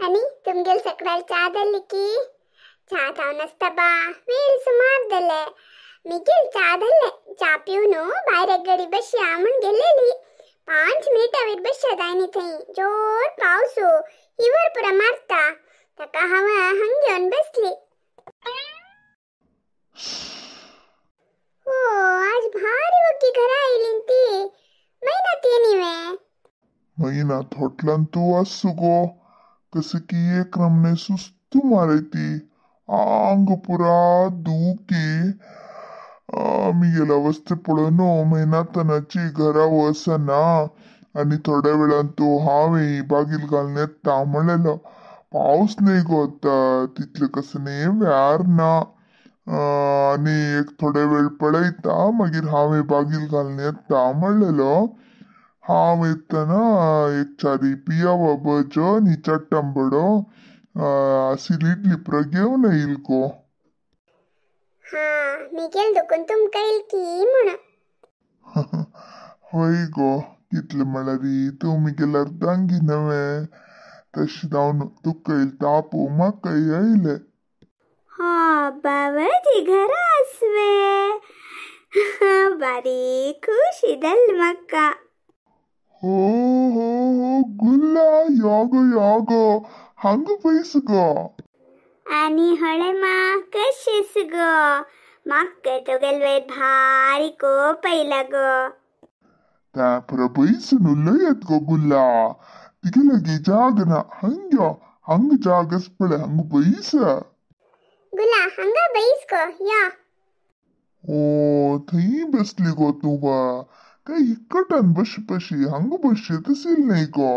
आनी तुमगेल सकडाल च्या धरली की च्या जावन आसता बा वेळ सुमार जाले. मिगेल च्या धरले च्या पिवन भायर एक गडी बसया म्हूण गेलेली. 5 मिनटां वयर बसया जायनी थंय जोर पावस हिवर पुरा मारता ताका हांव हांग घेवन बसली. हो आज भारी वग्गी घरा आयली ती मैना तेनी वे मैना थोटलान तू आसू गो कसं की एक रमणे सुस्तू मारती आंग पुरा दुखी. मी गेला वस्ते पळोवन मैना तनाची घरा वसना आणि थोड्या वेळान तो हांवें बागील घालून येता म्हणलेलो. पावस नाही गो आता तितले कसं न्ही व्यार ना आणि एक थोडे वेळ पळयता मागीर हांवें बागील घालून येता म्हणलेलो. हांव येतना एक चारी पियावा भजो आनी चट्टंबडो आसिल इडली पुरा घेवन येईल गो. हा मिगेल दुखून तुमकां येईल की म्हण. हय गो कितले म्हळ्यार तूं मिगेल अर्धांगी नव्हे तशें जावन तुका येयल ताप म्हाकाय आयले. हा बाबाजी घरा आसवे बारी खुशी जाली म्हाका. हो हो हो गुल्ला यो गो यो गो हांगा पयस गो. आनी हळे मा कशीस गो म्हाका तुगेल वयर भारी कोप आयला गो. त्या पुरा पयसून उलयत गो गुल्ला तिगे लागीं जाग ना हांग यो हांगा जाग आसा पळय हांगा पयस. गुला हांगा बैस गो यो. ओ थंय बसली गो तूं बा काय इकटान बस पशी हांगा बसयत आशिल्लें न्ही गो.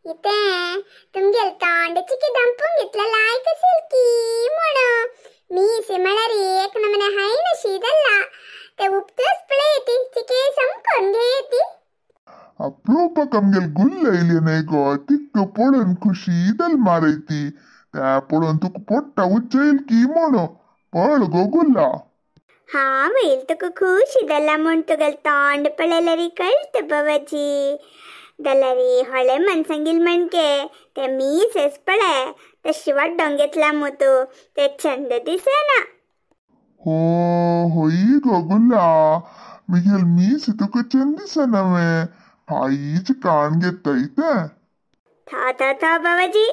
इतें तुमगेल तोंड चिकी दंपून घेतला लायक आशिल की म्हण मीस म्हळ्यार एक नमने हाय नशी जाल्ला ते उपतच पळय ती चिके समकोन घे ती. अप्रूपाक आमगेल गुल्ल येयली न्ही गो तिका पळोवन खुशी जाली मारयती त्या पळोवन तुका पोट्टा उच्चयल की म्हण पळ गो गुल्ला. हा वयल तुका खुशी जाला म्हूण तुगेल तोंड पळयल्यार कळटा बाबाजी. जाल्यार होळे मन सांगील म्हणके ते मीसच पळय तशी वाड्डोंक घेतला मू तूं ते चंद दिसना. हो होय गो गुल्ला मिगेल मीस तुका चंद दिसना वे आईच कान घेताय तें. था था था बाबाजी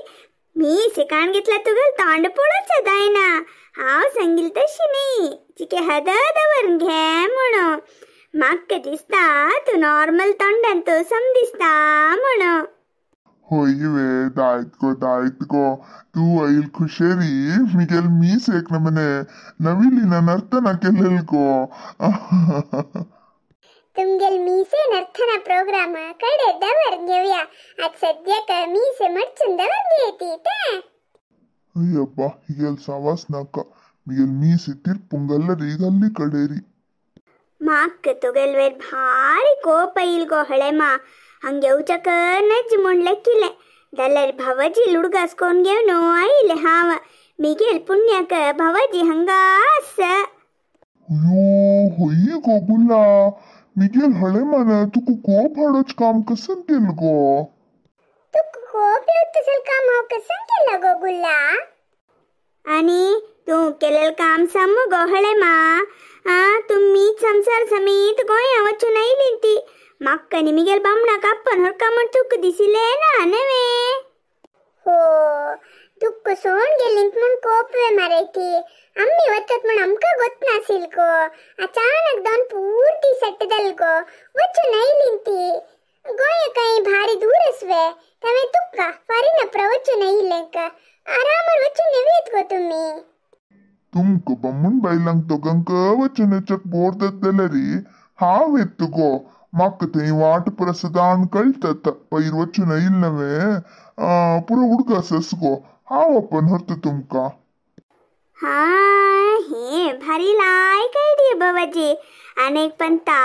मीस कान घेतला तुगेल तोंड पळोवचें जायना. हांव सांगील तशी न्ही चिके हदद व्हरून घे म्हणून म्हाका दिसता तूं नॉर्मल तोंडान तूं सम दिसता म्हणून. होय वे दायत गो दायत गो तूं आयल खुशेरी मिगेल मीस एक नमने नविलीना नर्तना केलेल गो. तुमगेल मीसे नर्थना प्रोग्राम कडे दवर घेवया आज सद्याक मीसे मडचून दवर घेती ते. अय्यप्पा हिगेल सावास नाका मिगेल मीस तिरपुंगल्ल री गल्ली कडेरी. म्हाका तुगेल वयर भारी कोप आयल गो हळेमा हांग येवच्याक नज म्हूण लेखिलें जाल्यार भावाजी लुडगास कोण घेवन आयलें हांव मिगेल पुण्याक भावाजी हांगा आसा. अयो होय गो गुल्ला मिगेल हळेमान तुका कोप हाडोच काम कसन केलं गो. तुका कोप येवत तसलं काम हांव कसन केलं गो गुल्ला. आनी तूं केलेलें काम सम गो हळेमा. आ तुम्ही संसार समेत गोंया वचून आयली ती म्हाका आनी मिगेल बामणाक आप्पन हरका म्हूण तुका दिसिलें ना नवे. हो तुका सोडून गेली म्हूण कोप वे मारयती आमी वचत म्हूण आमकां गोत नासील गो. अचानक दोन पुर्ती सट्ट जाल गो वचून आयली ती गोंय कांय भारी दूर आसवे तांवें तुका फारीन अपरा वचून आयिल्लें का आरामार वचून येवयत गो तुमी. तुमकां बामण बायलांक दोगांक वचून येवच्याक बोर जात जाल्यार हांव येता गो म्हाका थंय वाट पुरा सदां कळटा पयर वचून आयिल्लें नव्हे पुरो उडगास आसा गो हांव आपोवन व्हरता तुमकां. हा हे भारी लायक आयडिया बाबाजी. आनी एक पंता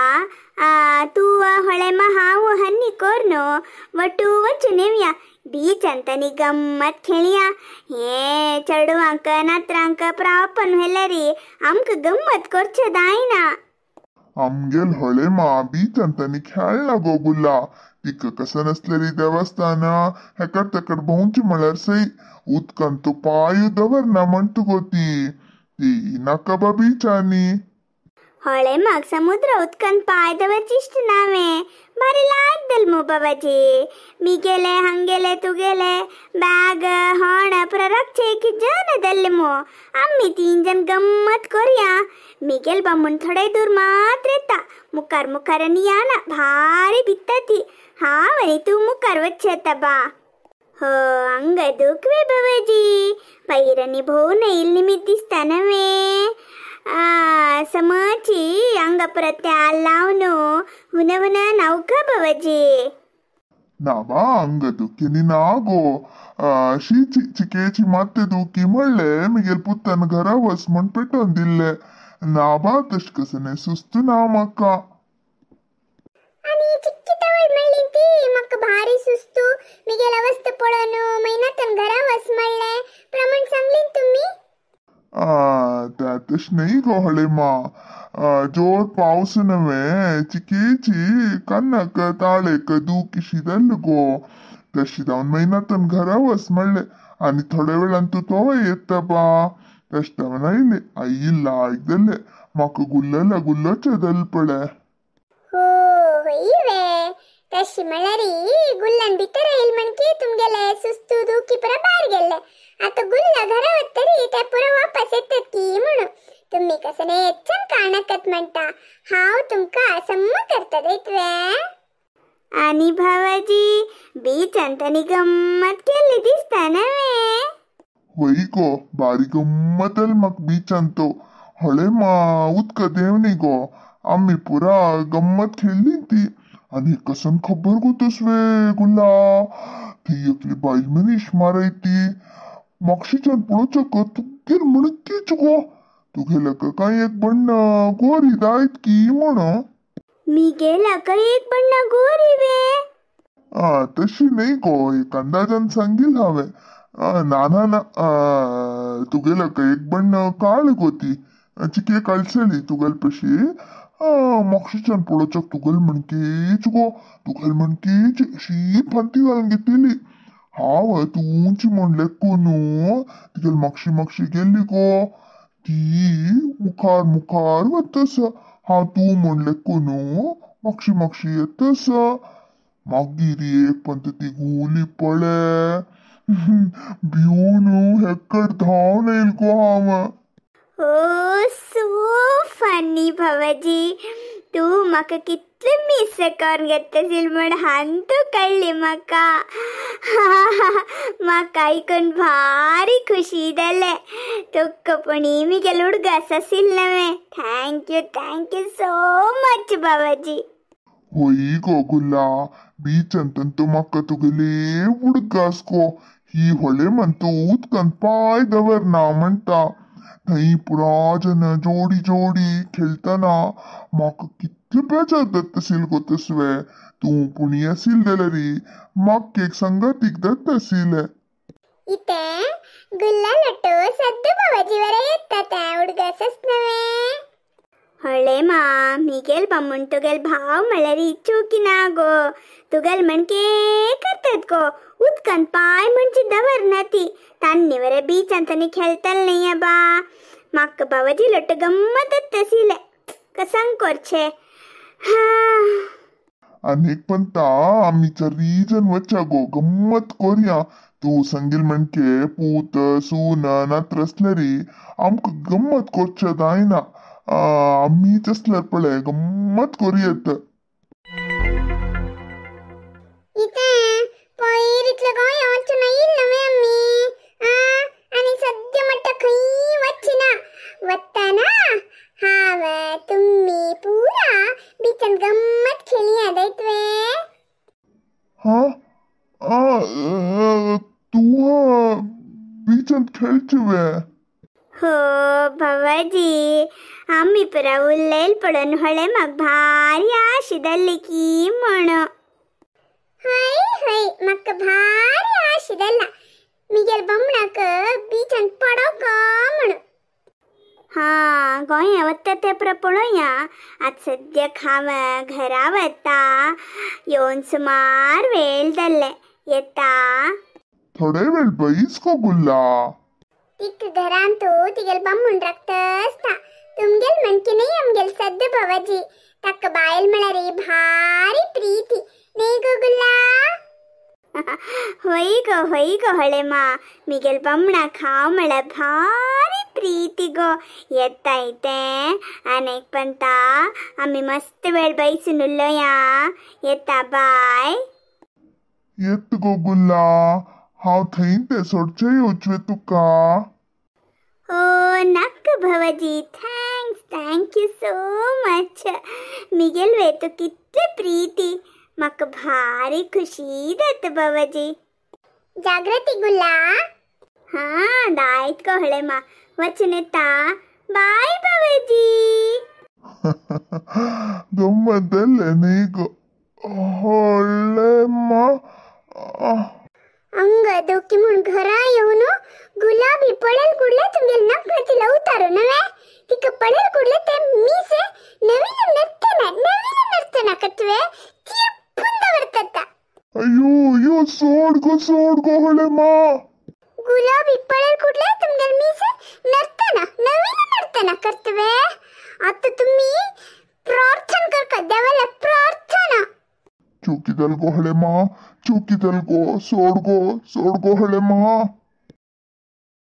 तूं हळेमा हांव हन्नी कोर न्हू वटू वचून येवया बीचांत आनी गम्मत खेळया. हे चेडवांक नातरांक प्रापन व्हेल्यार आमकां गम्मत करचें जायना. आमगेल हळेमा बीचांत आनी खेळना गो गुल्ला तिका कसं नसलेली देवस्थान हेकड तेकड भोंवची म्हळ्यार सई उदकान तूं पांय दवरना म्हणटा गो ती. ती नाका बा बिचांनी. होळे मग समुद्र उदकान पाय दवरची इश्ट नावे भारी लायक दल मु बाबाजी. मी गेले हंगेले तुगेले बॅग होण पुरा रक्षे की जन दल्ले मु. आम्ही 3 जण गम्मत करूया. मिगेल बामून थोडे दूर मात्र येता मुखार मुखार आनी याना भारी भित्ता ती. हांव आनी तूं मुखार वचचे येता बा. हो अंग दुखवे बाबाजी पैरांनी भोवून येईल निमित्त दिसता नव्हे. समची अंग परत त्या लावन हुन हुन नावका बाबाजी. ना बा अंग दुखी ना गो. शी चिकेची मात्ते दुखी म्हणले मिगेल पुतान घरा वच म्हण पेटोवन दिल्ले. ना बा तश कसं सुस्त ना म्हाका. आनी चिक्की तवळ म्हणली ती म्हाका भारी सुस्तू मिगेल अवस्था पळोवन मैनातन घरा वच म्हणले प्रमाण सांगली तुम्ही. त्या तश नाही गो हळेमा. जोर पावस नव्हे चिकेची कन्नाक ताळेक दुखीशी जाल्ली गो. तशी जावन मैनातन घरा वच म्हणले आनी थोड्या वेळान तूं तोय येता बा. तश जावन आयले आई लायक जाल्ले म्हाका गुल्लला गुल्लोचे जाल पळय. हो होय वे तशी म्हळ्यार गुल्लान भितर येईल म्हणकी तुमगेले सुस्तू दुखी पुरा भायर गेल्ले. आता गुल्ला घरा वतरी ते पुरा वापस येतात की म्हणून तुम्ही कसं नेच्छन काणकत म्हणता. हांव तुमका सम्म करता दैतवे. आणि भावाजी बीचांत आनी गम्मत केल्ली दिसता नव्हे. होय गो बारी गम्मत आली म्हाका बिचांत तो. हळे मा उदका देंवनी गो आम्ही पुरा गम्मत खेळली ती. आनी कसन खबर गो तसवे गुल्ला ती एकली बायल मनीस माराय ती मागशीच्यान पळोवच्याक तुगेल म्हणकीच गो. तुगेल्या काय एक बण्ण गोरी जायत की म्हण. मिगेला काय एक बण्ण गोरी वे. तशी नाही गो एक अंदाजान सांगील हांवें. ना ना ना तुगेल्या एक बण्ण काळ गो ती चिके काळसली तुगेल पशी. मागशीच्यान पळोवच्याक तुगेल म्हणकीच गो तुगेल म्हणकीच अशी फांती घालून घेतलेली. हांव तूंची म्हण लेखू न्हू तुगेल मागशी मागशी गेल्ली गो. ती मुखार मुखार वतस हांव तूं म्हण लेखू न्हू मागशी मागशी येतस. मागीर एक पंत ती घुली पळे भिवन हेकड धांवन येयल गो हांव. ओ सो फनी भावाजी तूं म्हाका कितले मिस करून घेतशील म्हण हांतू कळ्ळी म्हाका. म्हाका आयकून भारी खुशी जालें. तुका पुणी मिगेल उडगास आशिल्ले नव्हे. Thank you thank you so much बाबाजी. होय गो गुल्ला बीचांत तूं म्हाका तुगेले उडगास गो. ही होळे म्हण तूं उदकांत पांय दवरना म्हणटा. थंय पुरा जन जोडी जोडी खेळटना म्हाका कितले बेजार जाता आशिल्ले गो तसवे. तूं पुणी आशिल्लें जाल्यार म्हाका एक संगातीक जाता आशिल्लें. इथे गुल्ला लट्टो सद्द बाबाजी वरे येता तें उडगासच नव्हे. हळे मा मिगेल बामूण तुगेल भाव म्हळ्यार इच्छुकी ना गो. तुगेल म्हणके करतात गो उदकान पांय म्हणजे दवरना ती. तान्नी वरे बीचांत आनी खेळटले न्ही बा. म्हाका बाबाजी लट्टो गम्मत आशिल्लें कसंग करचें. आनी एक पंता आमी चारी जण वच्या गो गम्मत कोरया. तूं सांगील म्हणके पूत सून नात्र आसल्यार आमकां गम्मत करचें जायना. आमीच आसल्यार पळय गम्मत करूं येत. इथे पयर इतले गोंया वचून येईल नव्हे आमी. आनी सद्या म्हणटा खंय वचना. वतना हांव तुमी पुरा बिचान गम्मत खेळया दैतवे. हा तूं बिचांत खेळची वे. हो बाबाजी आमी पुरा उल्लेल पळोवन होळे म्हाका भारी आश जाल्ली की म्हण. हय हय म्हाका भारी आश जाल्ला मिगेल बामणाक बिचान पडोक म्हण. हा गोंया वता ते पुरा पळोवया. आतां सद्याक हांव घरा वता, येवन सुमार वेळ जाल्ले येता. थोडे वेळ बैस गो गुल्ला. तिक घरान तू तिगेल बामूण राखता तुमगेल म्हणकी नाही आमगेल सद्द बाबाजी. ताका बायल म्हळ्यार भारी प्रीती न्ही गो गुल्ला? होय गो होय गो हळेमा, मिगेल बामणाक हांव म्हळ्यार भारी प्रीती गो. येता इतें आनी एक पंता आमी मस्त वेळ बैसून उलोवया. येता बाय. येत गो गुल्ला, हांव थंय ते सोडचे येवचें तुका. ओ नक्क भवजी, thanks, thank you so much. Miguel वे तो कितले प्रीती, म्हाका भारी खुशी जाता बाबाजी. जागृती गुल्ला. हां दायत गो हळेमा, वचून येता. बाय बाबाजी. गम्मत जालें न्ही गो हळेमा. अंग दोकी म्हूण घरा येवन गुलाबी पळेल कुडले तुमगेल नकळती लवतारो नवे तिका पळेल कुडले ते मीसे नवीन नर्तना नवीन नर्तना करतवे चिरपून दवरता. अय्यो अय्यो सोड गो सोड गो हळेमा. गुलाबी पळेल कुडले तुमगेल मीसे नर्तना नवीन नर्तना करतवे. आता तुम्ही प्रार्थना करका देवाला प्रार्थना. चुकी दल गो हळेमा, चुकी दल गो, सोड गो सोड गो हळेमा.